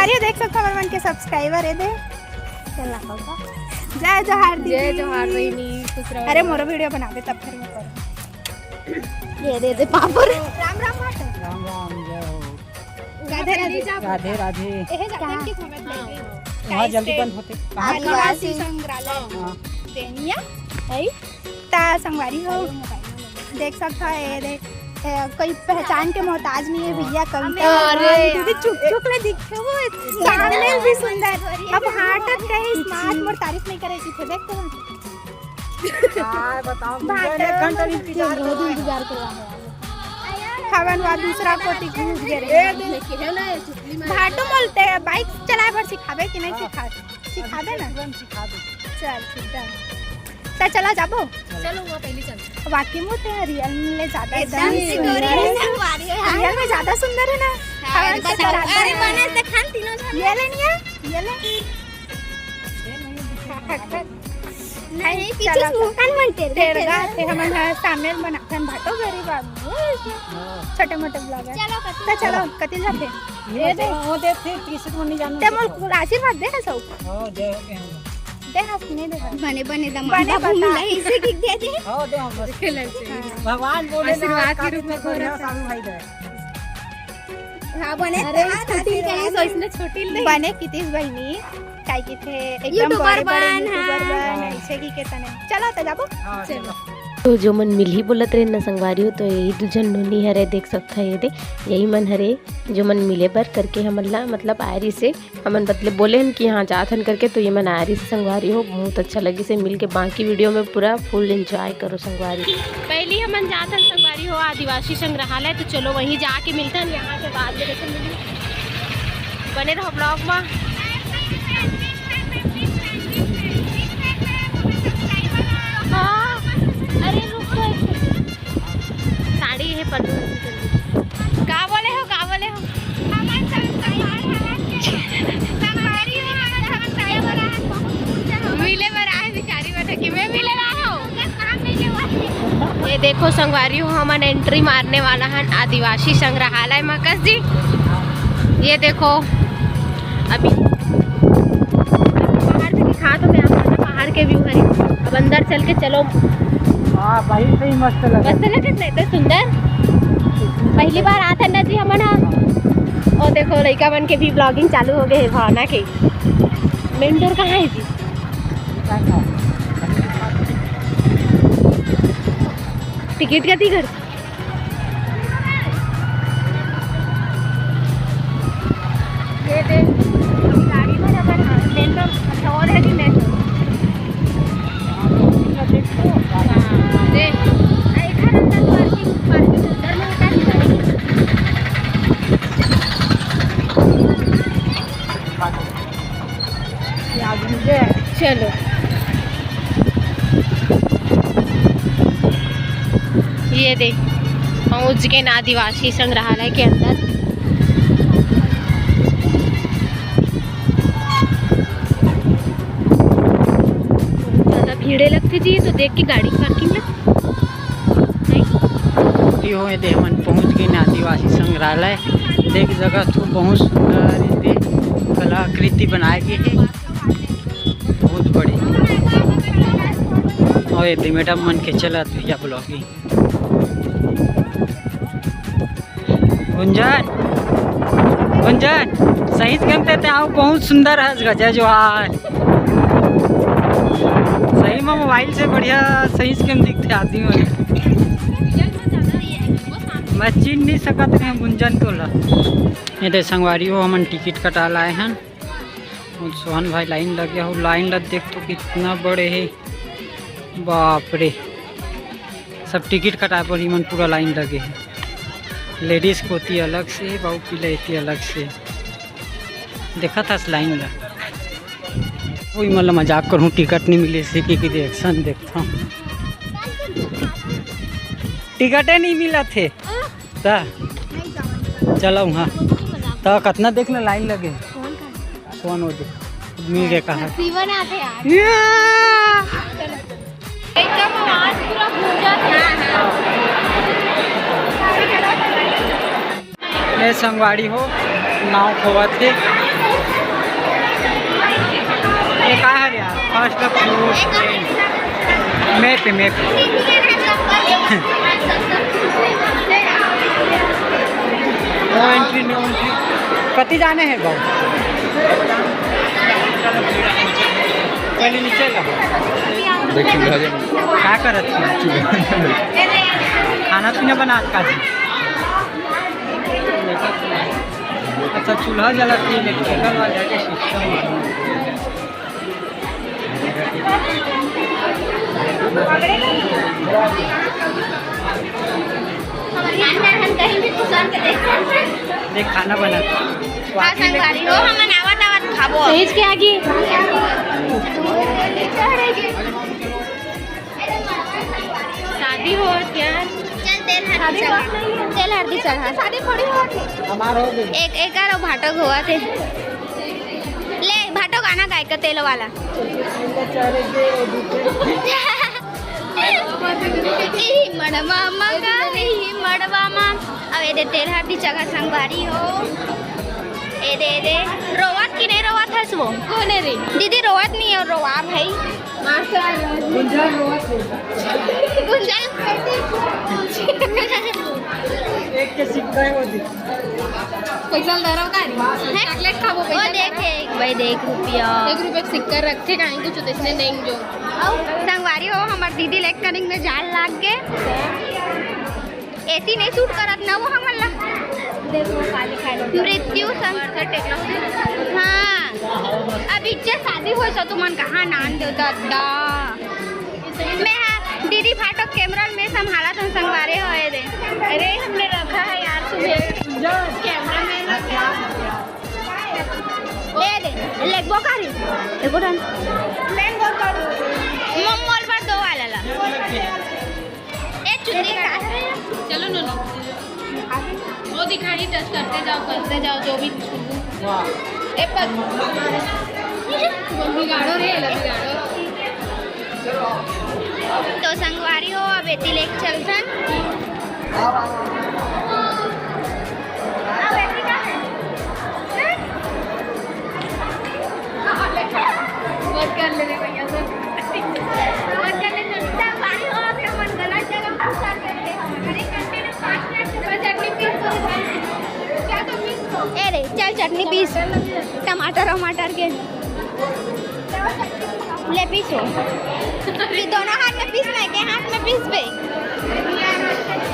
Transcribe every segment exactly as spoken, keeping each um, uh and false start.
अरे देख सकथो हमर मन के subscriber ए दे। चल ना पाऊंगा। जय जोहार दीदी। जय जोहार बहिनी, खुश रहो। अरे मोरो video बनाबे तब फिर मैं करूँ। ये दे दे पापड़। राम राम भाटो। राम राम, जय हो। राधे राधे। राधे राधे। एहे जातन के झगत लगे। वहाँ जल्दी बंद होते। आदिवासी संग्रहालय। हाँ। देनिया। है। ता संगवारी हो, देख सकता है, ये देख, ए, कोई पहचान के मोहताज नहीं है भैया, कविता। अरे दीदी, चुप चुप ले दिखे वो, सामने भी सुंदर। अब हाटत कहीं smart मोर तारीफ नहीं करे की थे, देख तो। हाँ, बताओ, भाटो एक घंटा इंतजार बहुत करो। इंतजार कर रहा है। हवन वा दूसरा कोती घूम गए रहे। भाटो बोलते हैं, bike चलाए बर सिखाबे कि नहीं सिखाबे? सिखाबे ना? तुरंत सिखा दे। चल, ठीक है। त चला जाबो। चलो, वो पहले चल। वाकई में तो real में ले ज्यादा एकदम एकदम से सुंदर गोरी है। है, संगवारी है। Real में ज्यादा सुंदर है ना? हाँ, हवन से बताओ। कराता अरे, है। बने से खान तीनों जन। ये ले निया, ये ले। नहीं, पीछे चलो। मुस्कान बनते रहे। तेरगा से हमन ह सामने बनाथन भाटो गरीब आदमी। हाँ। छोटे मोटे vlogger। चलो, कति त चलो, कति जाते? ये दे। वो दे, फिर तीसरी को नहीं जानू ते तो। मोर आशीर्वाद दे हसौ। हाँ, दे हो गया। दे हस, नहीं दे हस। बने, बने दमाद बने बाबू बता। मिला, इसे किक दे दे। हाँ, दे हम बस। खेलन से। हाँ। भगवान बोले ना, आशीर्वाद के रूप में बढ़िया करो। साधु भाई दे। हाँ, बने अरे, दमाद छोटी आशीर्वाद। कहीं सोचने छोटी नहीं। बने कितीस बहिनी, काई किथे एकदम YouTuber बड़े बड़े बन, YouTuber हाँ। बन, ऐसे की के तने। चलो, तो जाबो। हाँ, चलो। चलो। तो जो मन मिलही बोलत रहे न संगवारी हो, तो यही दू झन नोनी हरे, देख सकत ह, ये दे, यही मन हरे, जो मन मिले बर करके हमन ला, मतलब, आए रहिसे, हमन बदले बोले हन कि हाँ, जात हन करके, तो ये मन आए रहिसे संगवारी हो, बहुत अच्छा लगिस हे मिल के। बाकी video में पूरा full enjoy करो संगवारी। पहली हमन जात हन संगवारी हो आदिवासी संग्रहालय, तो चलो वहीं जाके मिलथन, यहाँ के बाद में जैसे मिली। बने रहो vlog में। हाँ, अरे रुक तो एक second। साड़ी हे पन्नू। का बोले हो, का बोले हो? मिले बर आए बिचारी बता कि मैं मिले बर आए हो। ये देखो संगवारी हो, हमन entry मारने वाला हन आदिवासी संग्रहालय में। कस जी, ये देखो अभी बाहर भी दिखा तो मैं आप लोगों को पहाड़ के view है। अब अंदर चल के चलो। हाँ, बाहर से ही मस्त लगा। मस्त लगे, नहीं तो सुंदर। पहली बार आत हन ना जी हमन ह। और देखो लड़का मन के भी vlogging चालू हो गए है भावना के। Main door कहाँ है जी? टिकट कति कर ये दे, गाड़ी में अपन main road, अच्छा, और है जी main road। हाँ, दे। आ, इधर अंदर parking, parking उधर में उतार दीजिए। चलो, ये देख, पहुंच गए ना आदिवासी संग्रहालय के अंदर। बहुत ज्यादा भीड़े लगती जी, तो देख के गाड़ी parking में। ये हो, ये दे, हमन पहुंच गए ना आदिवासी संग्रहालय। देख जगह तो बहुत सुंदर, ये दे कलाकृति बनाए गए है, बहुत बड़ी। और ये दे madam मन के चलत भैया vlogging। गुंजन, गुंजन, सही से कम देते आओ, बहुत सुंदर है इसका, जय जोहार। सही में mobile से बढ़िया सही से कम दिखते आदमी मन। मैं चिन्ह नहीं सकत रहे गुंजन तोला। ये दे संगवारी हो, हमन टिकट कटा लाए हन। और सोहन भाई line लगे हो, line लग देख तो कितना बड़े है। बाप रे, सब टिकट कटाए बर इमन पूरा line लगे हे। Ladies कोती अलग से, बाबू पीला एती अलग से। देखत हस line ला। ओ इमन ला मजाक करहूँ, टिकट नहीं मिले से कि, कि action देखता हूँ। टिकटे नहीं मिला थे। ता चलो हाँ। ता कतना देख ना line लगे। कौन ओ दे, मिल गए कहाँ। सीवन आते यार। या! एकदम आवाज पूरा गूंजा था। ए संगवारी हो, नाव खोवत हे। का हर यार, first of all, map, map। No entry, no entry। कति जाने हे बाबू? पहले नीचे ला। देख, चूल्हा जल। का करत हे? खाना पीना बनात का जी? अच्छा, चूल्हा जलत हे, electrical वाला के system। हमारे नानी नानी हम कहीं भी घुसा के देखो। देख, खाना बना। हाँ, संगवारी हो, हमन आवत आवत खाबो। Stage के आगे। शादी हो क्या? चल, तेल हल्दी चढ़ा। तेल हल्दी चढ़ा। शादी थोड़ी हो। हमार हो गई। एक, एक आरो भाटक हुआ थे। ले, भाटो गाना गाय का तेल वाला। ई मड़वा मा गावे, ई मड़वा मा। अब एदे तेल हल्दी चढ़ा संगवारी हो। एदे, एदे। रोवत कि नहीं रोवत हस वो? कोने रे? दीदी रोवत नहीं हो, रोवा भाई। गुंजन रोवत हे। गुंजन। एक के सिक्का है वो दे। पैसा धरो का? हैं? चॉकलेट खाबो, ओ पैसा देख, धरो। एक भाई देख रुपया। एक रुपये का सिक्का रखथे, काहे कुछ तो इसने देंगे जो। अउ संगवारी हो, हमार दीदी electronic में जाल लाग गे। एसी नहीं सूट करत ना वो हमन ला। देखो, काली खाली। मृत्यु संग-, हाँ, अब इच्छे शादी होय तो तुमन कहाँ नान दो दादा। मैं हाँ, दीदी भाटो कैमरा में संभाला तो संगवारी हो दे। अरे, हमने रखा है यार तुम्हें। कैमरा मैन रखा। ए दे, लेगबो का रे? एको टन। मैं बोल कर। मोमोल पर दो वाला ला। ए, चुन्नी का है? चलो नोनी। वो दिखाई, टच करते जाओ, करते जाओ, जो भी छू। वाह। ए, पग। बिगाड़ो रे, ला बिगाड़ो। तो संगवारी हो, अब एती लेके चलथन। मत कर ले रे भैया, मत कर। मत कर ले, चल। संगवारी हो, अभी हमन गलत जगह घुसा के रहे हमन। अरे, घंटे में पाँच मिनट से बस चटनी पीस दो। क्या तो पीस दो। ए रे, चल चटनी पीस। टमाटर, टमाटर के। ले पीसो। ये दोनों हाथ में पीस, मैं के हाथ में पीस बे। तो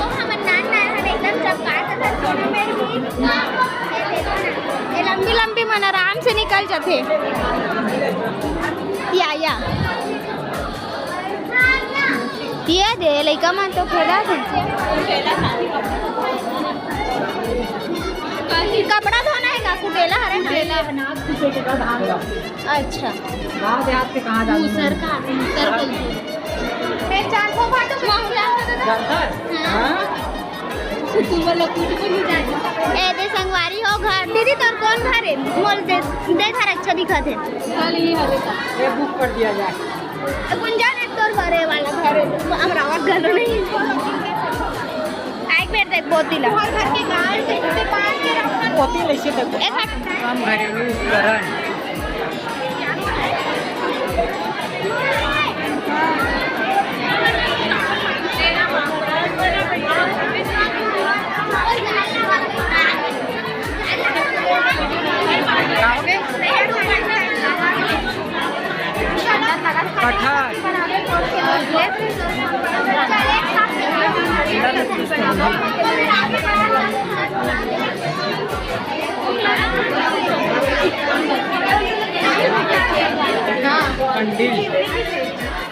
हमर नान नान हर एकदम चपका के था, सोना में भी। ये लंबी लंबी मन आराम से निकल जाथे। या, या। ये दे, लइका मन तो खेलत हे। कपड़ा धोना है का? कुटेला हरे ना? अच्छा। गाँव देहात के कहाँ जाना? मूसर का, मूसर बोलते हैं। मैं चार सौ भाटो में मूसर। जानता है? हाँ। हाँ? तू बोलो, कुछ को नहीं जानता। ए, दे संगवारी हो घर। दीदी, तोर कौन घर है? मोल दे, दे घर अच्छा दिखा थे। चल, ये हरे का। ये बुक कर दिया जाए। गुंजा ने तोर बरे वाला घर है। अमरावत घर नहीं। एक बेर देख, बहुत दिला। घर के गाल से पास में रखना। होती वैसे देखो। एक हट। कम घरेलू उपकरण। कटहल।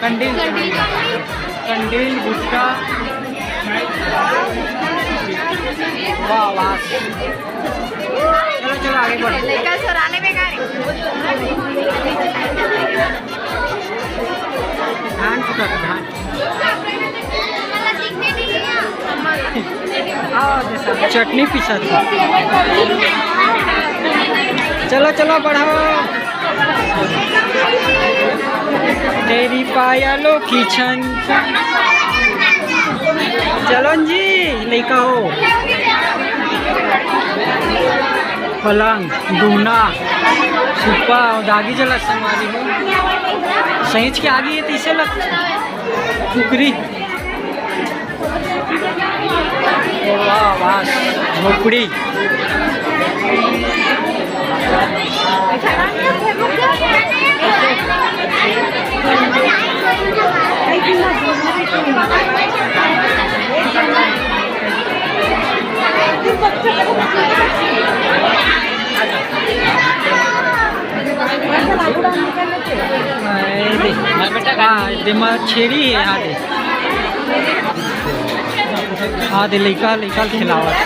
कंडील, कंडील, कंडील, गुटखा। वाह, वाह। चलो, चलो, आगे बढ़ो। लड़का छोराने में गाड़ी। धान कुटा था, धान। चटनी पीसा था। चलो, चलो, बढ़ाओ। तेरी पायलों की छन छन। चलो जी, लइका हो। पलंग, दुहना, सुपा अउ दागी जला संगवारी हो। सहीच के आगी हे तइसे लगथे। कुकरी। वाह, वाह, झोपड़ी। हाँ, दे, हाँ, दे, मा छेरी हे, हाँ, दे। हाँ, दे, लइका, लइका ल खिलावत।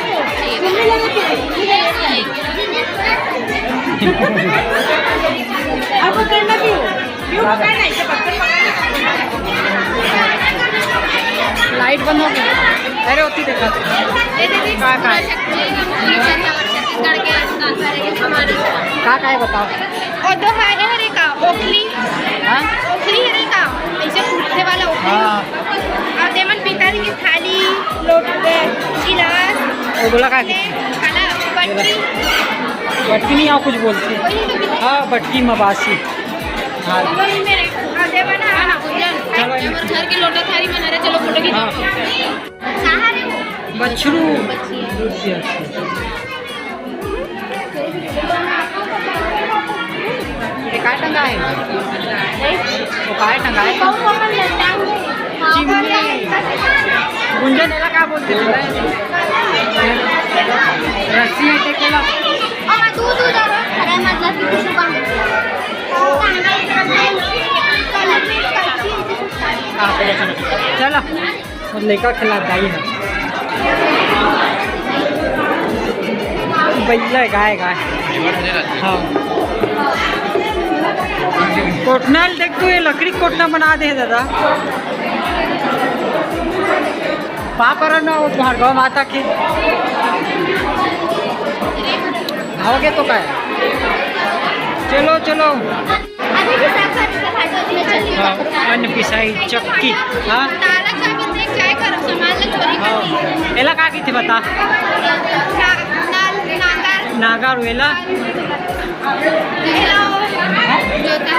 लाइट बंद हो गई। अरे, होती देखा। ये दीदी, का, का? पूरा छत्तीसगढ़ के हमारे का, का हे बताओ? ओ दो हे, ये हरे का, ओखली। हाँ? ओखली हरे का, अइसे फूटथे वाला ओखली। हाँ। अउ तेमन पीतल के थाली, लोटा, गिलास, ओ बोला का प्लेट, खाना, बटकी। बटकी नहीं, अउ कुछ बोलथे। वही तो हाँ, बटकी मबासी। हाँ। वही मेरे, हाँ, दे बना। चलो, ये घर के लोटा थाली बना रहे, चलो फोटो खींचो। हाँ। बछरू। ये काय टंगा हे? वो काय टंगा हे? चिमनी। गुंजन, एला का बोलथे तेला? रस्सी हे, टेकेला। अरे, मतलब कि कुछ काम। हाँ, चलो। अउ लइका खिलात दाई हे। बइला हे, गाय, गाय। हाँ। कोटना ल देख तो, ये लकड़ी कोटना बना दे हे दादा। पाप करो ना वो भार्गव माता के। आओगे तो काय? चलो, चलो। अभी भी सब कर इसका फाटो उसमें चल रही है। हाँ, अन्न पिसाई चक्की। हाँ। ताला चाबी देख, चाय करो, सामान ले चोरी कर हाँ। एला का कहिथे बता? ना-, ना-, नागर। नागर वेला? एला जोता।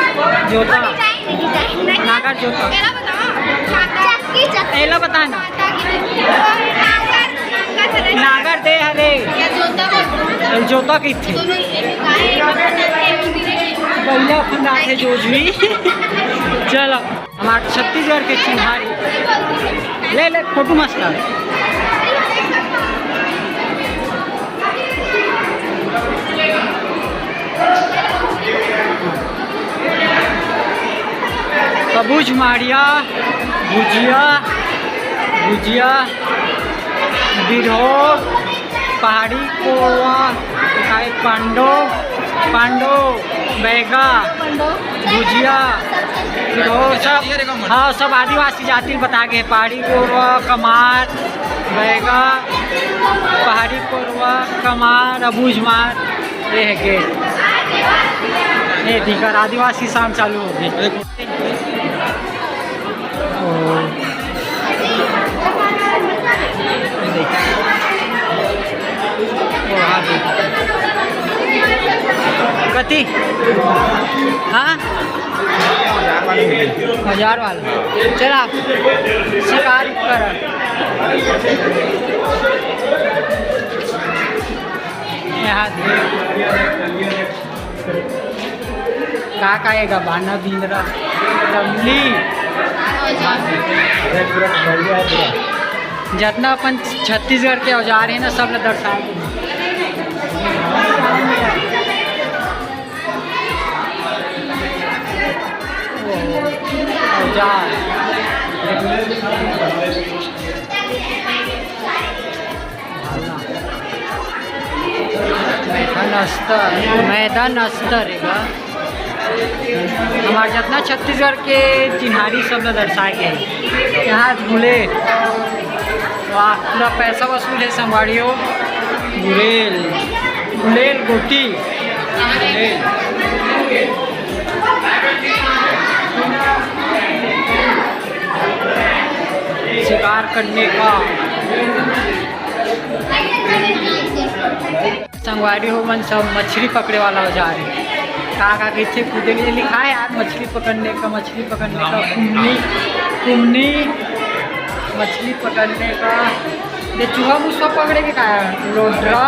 जोता। Design, design. नागर जोता। एला बताओ। चक्की, चक्की। एला बता ना। नागर दे हरे। जोता कहिथे। बढ़िया फंदा थे जोजवी। चलो, हमार छत्तीसगढ़ के चिन्हारी। ले, ले, फोटो मस्त आ। अबूझ माड़िया, भुजिया, भुजिया, बिरहो, पहाड़ी कोरवा, काय पांडो, पांडो, बैगा, भुजिया, बिरहो, सब, हाँ, सब आदिवासी जाति बता गे, पहाड़ी कोरवा, कमार, बैगा, पहाड़ी कोरवा, कमार, अबूझ मार, ये हे गेट। ये ठीक है, आदिवासी शाम चालू हो गई। ओ। ओ, हाँ, देख। कति? हाँ? हजार वाला। चल आप शिकार कर। यहाँ का का एगा बाना बिंदरा तमली। जतना अपन छत्तीसगढ़ के औजार हे ना, सब ला दर्शा। औजार। मैदान स्तर, मैदान स्तर हे गा। हमार जतना छत्तीसगढ़ के चिन्हारी सब ला दर्शाए के हे। यहाँ गुलेल, वाह, पूरा पैसा वसूल हे संगवारी हो। गुलेल, गुलेल गोटी। शिकार करने का। संगवारी हो मन सब मछली पकड़े वाला हो जा रहे। का का कइसे कूदे के लिए लिखा है यार, मछली पकड़ने का, मछली पकड़ने का, कुमनी, कुमनी, मछली पकड़ने का, ये चूहा मुसवा पकड़े के का है, लोड्रा,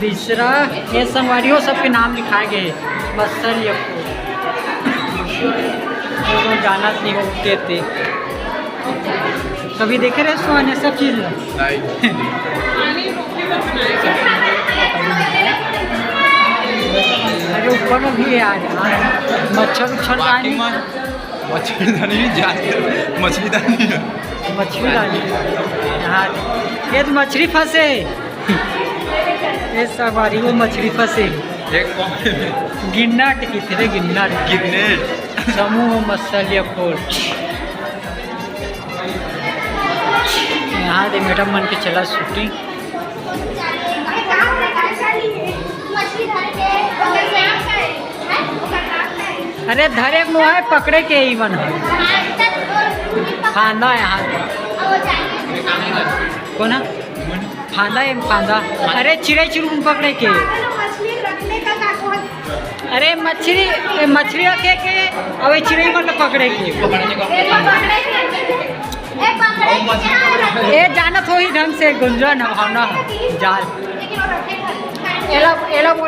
बिसरा, ये संगवारी हो सबके नाम लिखाए गए। मत्सर यक्को, वो जानत नहीं हो कहते। कभी देखे रहे सुहान ये सब चीज? नहीं। अरे ऊपर में भी है आज। मच्छर उच्छर का नहीं। मच्छरदानी भी जान, मछलीदानी है। मछलीदानी। हाँ, ये तो मछली फंसे। ये संगवारी हो मछली फंसे। एक पॉकेट में। गिन्ना टिकट रे, गिन्ना। गिन्ने। समूह मत्सर यक्को। यहाँ दे मैडम मन के चला शूटिंग। अरे धरे के नो है, पकड़े के ही मन है। फांदा यहाँ। कौन है? फांदा है, फांदा। अरे चिड़ै चुरुंग पकड़े के। अरे मछली, ए, मछली रखे के, अब ये चिड़ै मन पकड़े के। ए जानत होही ढंग से गुंजन भावना जाल। एला, एला